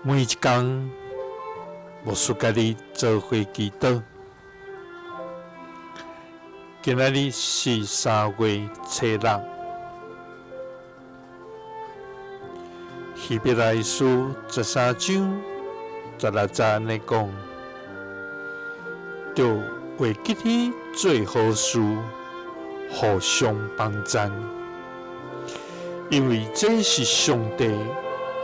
每一工，牧師佮你做伙祈禱。今仔日是3月初6，希伯來書13章16節按呢講：著會記起做好事，互相幫贊，因為這是上帝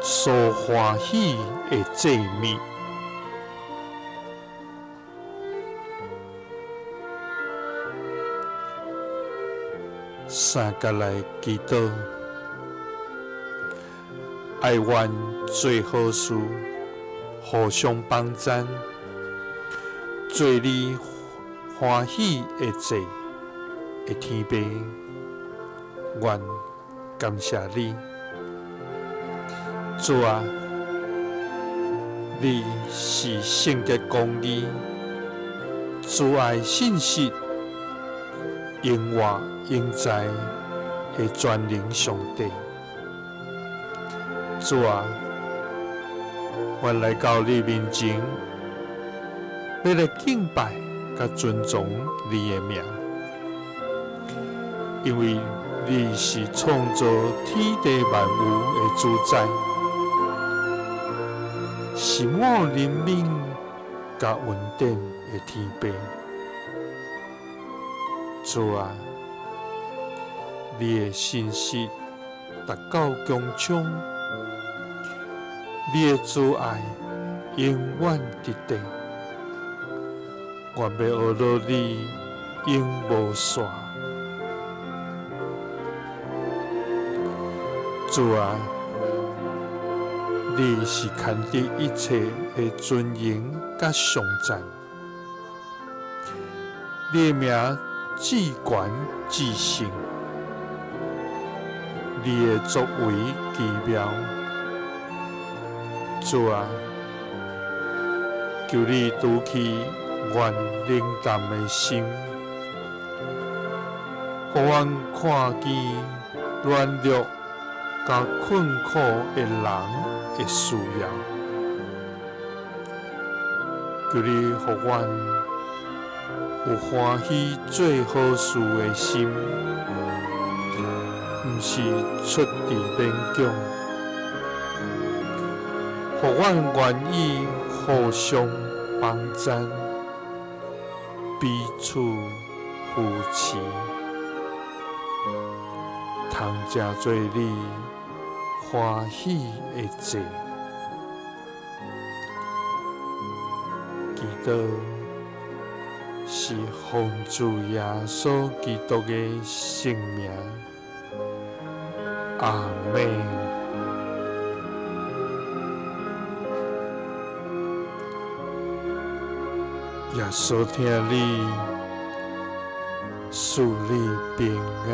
所歡喜的祭物。三佮來祈禱，愛願做好事，互相幫贊，做你歡喜的祭的天父，願感謝你，主啊，你是聖潔公義、慈愛信實、永活永在的全能上帝。主啊，阮來到你面前，欲來敬拜佮尊崇你的名，因為你是創造天地萬有的主宰，是滿憐憫佮恩典的天父。主啊，你的信實達到穹蒼，你的慈愛永遠佇底，願欲學落你永無煞。主啊，你是牽得一切的尊榮佮頌讚，你的名至懸至聖，你的作為奇妙。主啊，求你除去阮冷淡的心，予阮看見軟弱佮困苦的人的需要。求你予阮有歡喜做好事的心，毋是出佇勉強。予阮願意互相幫贊，彼此扶持，通成做你歡喜的祭。祈禱是奉主耶穌基督的聖名，阿們。耶穌疼你，賜你平安。